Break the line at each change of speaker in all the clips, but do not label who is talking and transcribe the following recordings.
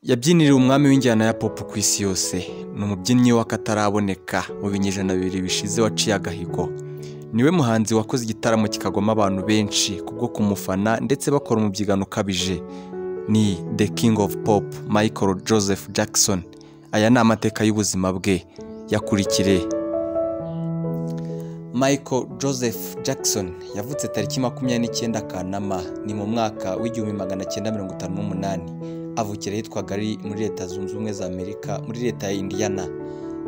Yabyiniriye umwami w'injyana ya pop ku isi yose, ni umubyinnyi w'akataraboneka mu binyejana bibiri bishize waciye agahigo. Niwe muhanzi wakoze igitaramo kikagwamo abantu benshi kubwo kumufana ndetse bakora umubyigano ukabije. Ni The King of Pop, Michael Joseph Jackson. Aya ni amateka y'ubuzima bwe, yakurikire. Michael Joseph Jackson yavutse tariki 29 Kanama, ni mu mwaka w'1958. Avukira ahitwa Gary muri Leta Zunze Ubumwe za Amerika, muri Leta ya Indiana.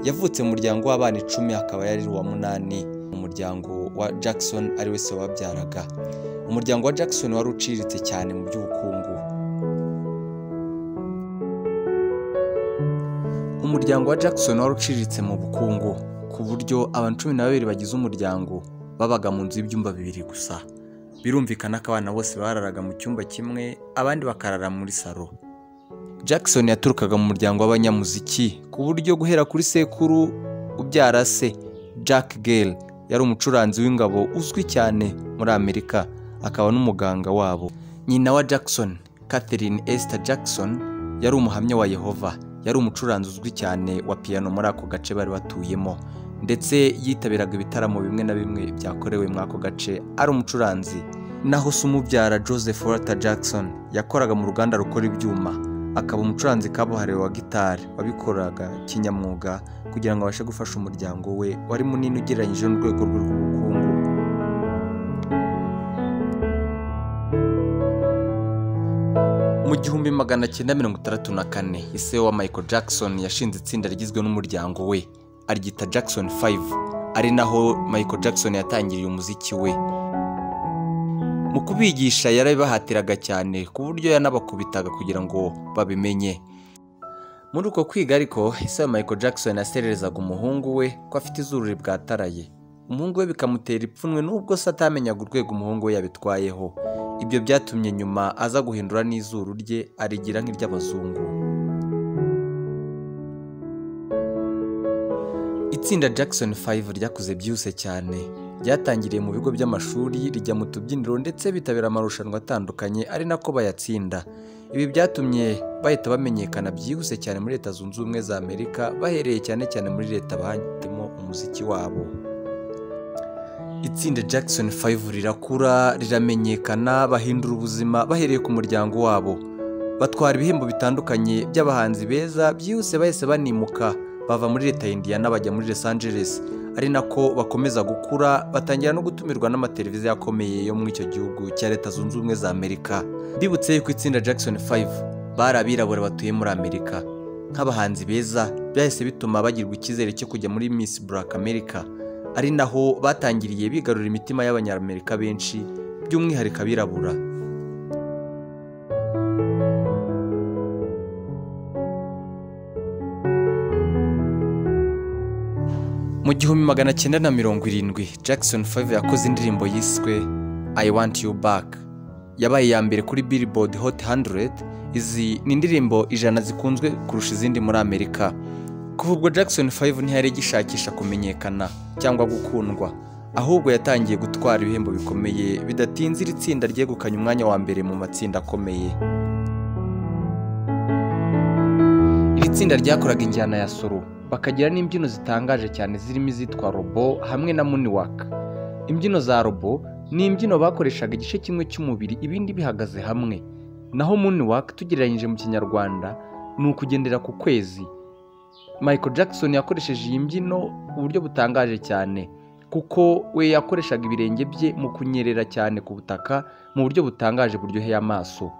Yavutse mu muryango w'abana 10, akaba yari uwa 8 mu muryango wa Jackson, ari we se wababyaraga. Umuryango wa Jackson wari uciriritse cyane mu by'ubukungu. Umuryango wa Jackson wari uciriritse mu bukungu, ku buryo abantu 12 bagize umuryango babaga mu nzu y'ibyumba bibiri gusa. Birumvikana ko abana bose bararaga mu cyumba kimwe, abandi bakarara muri salo. Jackson yaturukaga mu muryango w'abanyamuziki, ku buryo guhera kuri sekuru ubyara se, Jack Gale, yari umucuranzi w'ingabo uzwi cyane muri Amerika, akaba n'umuganga wabo. Nyina wa Jackson, Catherine Esther Jackson, yari umuhamya wa Yehova, yari umucuranzi uzwi cyane wa piano muri ako gace bari batuyemo, ndetse yitabiraga ibitaramo bimwe na bimwe byakorewe muri ako gace ari umucuranzi. Naho se umubyara Joseph Walter Jackson yakoraga mu ruganda rukora ibyuma, akaba umucuranzi kabuhariwe wa gitari wabikoraga kinyamwuga kugira ngo abashe gufasha umuryango we wari munini ugereranyije n'urwego rwe rw'ubukungu. Mu 1964, ise wa Michael Jackson yashinze itsinda rigizwe n'umuryango we, aryita Jackson 5, ari naho Michael Jackson yatangiriye umuziki we. Mu kubigisha yarabibahatiraga cyane, ku buryo yanabakubitaga kugira ngo babimenye. Muri uko kwiga ariko, ise wa Michael Jackson yasererezaga umuhungu we ko afite izuru ribwataraye. Umuhungu we bikamutera ipfunwe nubwo se atamenyaga urwego umuhungu we yabitwayeho. Ibyo byatumye nyuma aza guhindura n'izuru rye arigira nk'iry'abazungu. Itsinda Jackson 5 ryakuze byihuse cyane. Ryatangiriye mu bigo by'amashuri, rijya mu tubyiniro ndetse bitabira amarushanwa atandukanye ari nako bayatsinda. Ibi byatumye bahita bamenyekana byihuse cyane muri Leta Zunze Ubumwe za Amerika, bahereye cyane cyane muri leta bahitemo umuziki wabo. Itsinda Jackson 5 rirakura, riramenyekana, bahindura ubuzima bahereye ku muryango wabo. Batwara ibihembo bitandukanye by'abahanzi beza, byihuse bahise banimuka bava muri Leta ya Indiana bajya muri Los Angeles, ari nako bakomeza gukura, batangira no gutumirwa n'amateleviziyo akomeye yo muri icyo gihugu cya Leta Zunze Ubumwe za Amerika. Bibutse yuko itsinda Jackson 5 bari abirabura batuye muri Amerika. Nk'abahanzi beza, byahise bituma bagirwa icyizere cyo kujya muri Miss Black America, ari naho batangiriye bigarurira imitima y'Abanyamerika benshi, by'umwihariko abirabura. Mu 1970, Jackson 5 yakoze indirimbo yiswe I Want You Back. Yabaye iya mbere kuri Billboard Hot 100. Izi ni indirimbo 100 zikunzwe kurusha izindi muri Amerika. Kuva ubwo Jackson 5 ntiyari igishakisha kumenyekana cyangwa gukundwa, ahubwo yatangiye gutwara ibihembo bikomeye. Bidatinze iri tsinda ryegukanye umwanya wa mbere mu matsinda akomeye. Iri tsinda ryakoraga injyana ya solo, bakagira n'imbyino zitangaje cyane zirimo izitwa robo hamwe na moonwalk. Imbyino za robo ni imbyino bakoreshaga igice kimwe cy'umubiri ibindi bihagaze hamwe, naho moonwalk tugereranyije mu Kinyarwanda ni ukugendera ku kwezi. Michael Jackson yakoresheje iyi mbyino uburyo butangaje cyane, kuko we yakoreshaga ibirenge bye mu kunyerera cyane ku butaka mu buryo butangaje buryoheye amaso.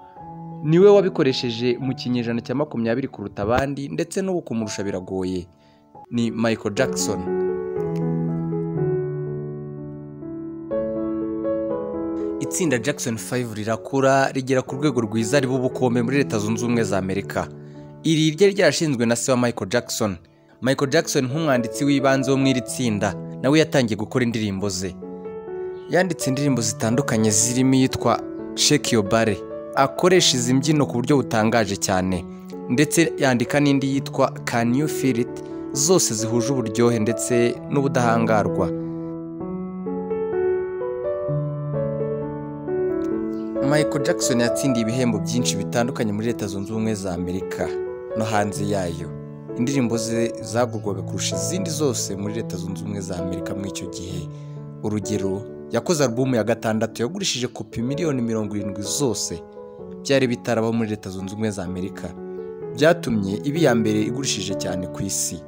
Niwe wabikoresheje mu kinyejana cya 20 kuruta abandi, ndetse n'ubu kumurusha biragoye. Ni Michael Jackson. Itsinda Jackson 5 rirakura rigera ku rwego rwiza riba ubukombe muri Leta Zunze Ubumwe za Amerika. Iri ryari ryarashinzwe na se wa Michael Jackson. Michael Jackson nk'umwanditsi w'ibanze wo mu iri tsinda, nawe yatangiye gukora indirimbo ze. Yanditse indirimbo zitandukanye zirimo iyitwa Shake Your Body, akoresha izi mbyino ku buryo butangaje cyane, ndetse yandika n'indi yitwa Can You Feel It, zose zihuje uburyohe ndetse n'ubudahangarwa. Michael Jackson yatsindiye ibihembo byinshi bitandukanye muri Leta Zunze Ubumwe za Amerika. no hanze yayo. Indirimbo ze zagurwaga kurusha izindi zose muri Leta Zunze Ubumwe za Amerika muri icyo gihe. Urugero, yakoze alubumu ya 6 yagurishije kopi 70 miliyoni zose byari bitarabaho muri Leta Zunze Ubumwe za Amerika. Byatumye iba iya mbere igurishije cyane ku isi.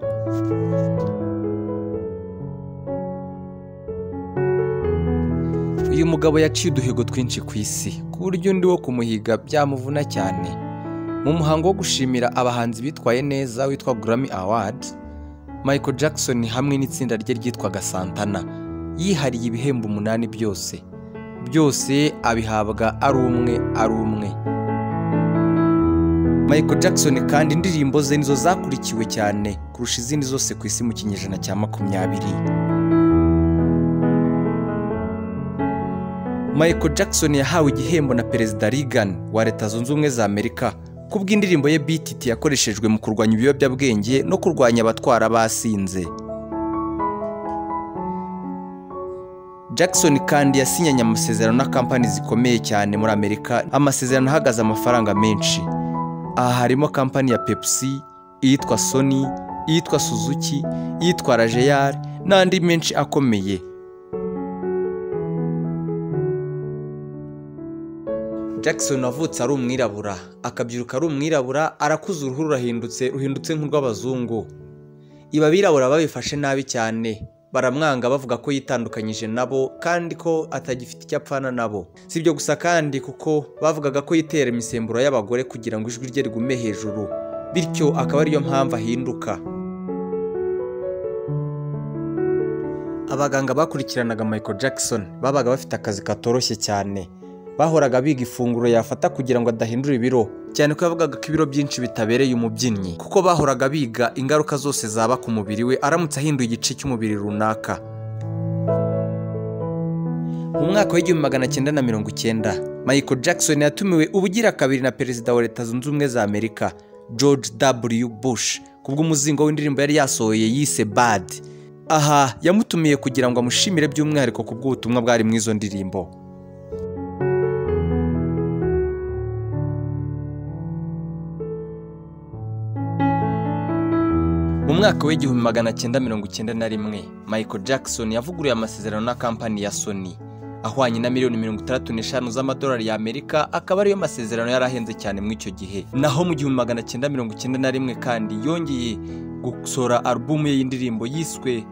Uyu mugabo yaciye uduhigo twinshi ku isi, ku buryo undi wo kumuhiga byamuvuna cyane. Mu muhango wo gushimira abahanzi bitwaye neza witwa Grammy Award, Michael Jackson hamwe n'itsinda rye ryitwaga Santana yihariye ibihembo 8 byose. Byose abihabwa ari umwe ari umwe. Michael Jackson kandi indirimbo ze nizo zakurikiwe cyane kurusha izindi zose ku isi mu kinyejana cya 20. Michael Jackson yahawe igihembo na Perezida Reagan wa Leta Zunze Ubumwe za Amerika kubw'indirimbo ye Beat It yakoreshejwe mu kurwanya ibiyobyabwenge no kurwanya abatwara basinze. Jackson kandi yasinyanye amasezerano na kampani zikomeye cyane muri Amerika, amasezerano ahagaze amafaranga menshi. Aha harimo kampani ya Pepsi, iyitwa Sony, iyitwa Suzuki, iyitwa Rajeyar n'andi menshi akomeye. Jackson wavutse ari umwirabura, akabyiruka ari umwirabura, arakuze uruhu rurahindutse, ruhindutse nk'urw'abazungu. Ibi abirabura babifashe nabi cyane, baramwanga bavuga ko yitandukanyije nabo kandi ko atagifite icyo apfana nabo. Si ibyo gusa kandi kuko bavugaga ko yitera imisemburo y'abagore kugira ngo ijwi rye rigume hejuru, bityo akaba ariyo mpamvu ahinduka. Abaganga bakurikiranaga Michael Jackson babaga bafite akazi katoroshye cyane. Bahoraga biga ifunguro yafata kugira ngo adahindura ibiro, cyane ko yavugaga ko ibiro byinshi bitabereye umubyinnyi, kuko bahoraga biga ingaruka zose zaba ku mubiri we aramutse ahinduye igice cy'umubiri runaka. Mu mwaka wa 1990, Michael Jackson yatumiwe ubugira kabiri na Perezida wa Leta Zunze Ubumwe za Amerika George W. Bush kubw'umuzingo w'indirimbo yari yasohoye yise Bad. Aha yamutumiye kugira ngo amushimire by'umwihariko kubw'ubutumwa bwari mu izo ndirimbo. Mu mwaka wa 1991, Michael Jackson yavuguruye amasezerano na kampani ya Sony ahwanye na miliyoni 65 z'amadolari y'Amerika, akaba ariyo masezerano yari ahenze cyane muri icyo gihe. Naho mu 1991 kandi yongeye gusohora alubumu ye y'indirimbo yiswe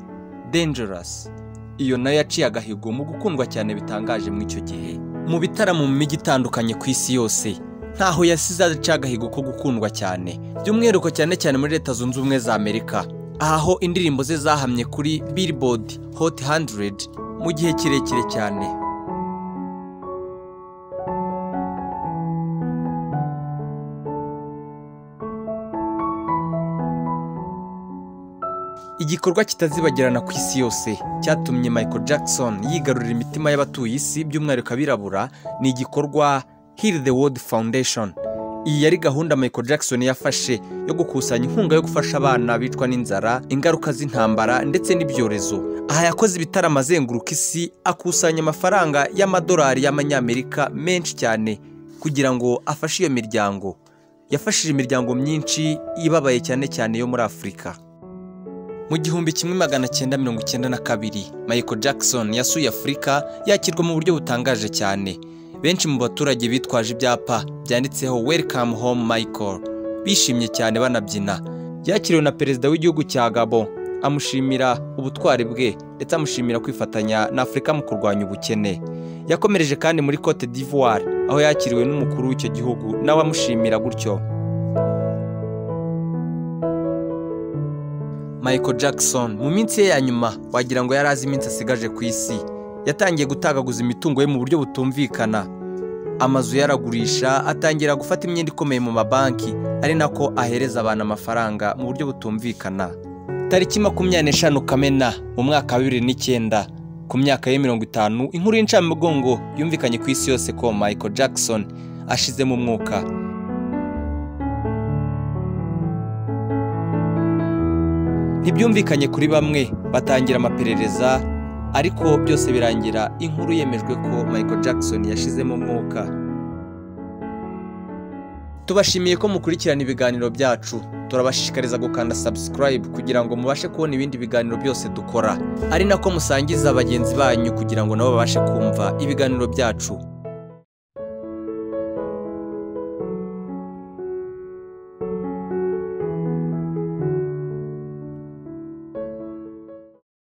Dangerous. Iyo nayo yaciye agahigo mu gukundwa cyane bitangaje muri icyo gihe. Mu bitaramo mu mijyi itandukanye ku isi yose, ntaho yasize aca agahigo ko gukundwa cyane, by'umwihariko cyane cyane muri Leta Zunze Ubumwe za Amerika, aho indirimbo ze zahamye kuri Billboard Hot 100 mu gihe kirekire cyane. Igikorwa kitazibagirana ku isi yose cyatumye Michael Jackson yigarurira imitima y'abatuye isi by'umwihariko abirabura ni igikorwa Heal the World Foundation. Iyi yari gahunda Michael Jackson yafashe yo gukusanya inkunga yo gufasha abana bicwa n'inzara, ingaruka z'intambara ndetse n'ibyorezo. Aha yakoze ibitaramo azenguruka isi akusanya amafaranga y'amadolari y'amanyamerika menshi cyane kugira ngo afashe iyo miryango. Yafashije imiryango myinshi ibabaye cyane cyane yo muri Afurika. Mu 1992, Michael Jackson yasuye Afurika yakirwa mu buryo butangaje cyane. Benshi mu baturage bitwaje ibyapa byanditseho Welcome Home Michael, bishimye cyane banabyina. Yakiriwe na perezida w'igihugu cya Gabon, amushimira ubutwari bwe ndetse amushimira kwifatanya na Afurika mu kurwanya ubukene. Yakomereje kandi muri Cote d'Ivoire aho yakiriwe n'umukuru w'icyo gihugu nawe amushimira gutyo. Michael Jackson mu minsi ye ya nyuma wagira ngo yari azi iminsi asigaje ku isi. Yatangiye gutagaguza imitungo ye mu buryo butumvikana. Amazu yaragurisha, atangira gufata imyenda ikomeye mu mabanki, ari nako ahereza abantu amafaranga mu buryo butumvikana. Tariki 25 Kamena mu mwaka wa 2009, ku myaka ye 50, inkuru y'incamugongo yumvikanye ku isi yose ko Michael Jackson ashizemo umwuka. Ntibyumvikanye kuri bamwe, batangira amaperereza, ariko byose birangira inkuru yemejwe ko Michael Jackson yashizemo umwuka. Tubashimiye ko mukurikirana ibiganiro byacu. Turabashishikariza gukanda subscribe kugira ngo mubashe kubona ibindi biganiro byose dukora, ari nako musangiza bagenzi banyu kugira ngo nabo babashe kumva ibiganiro byacu.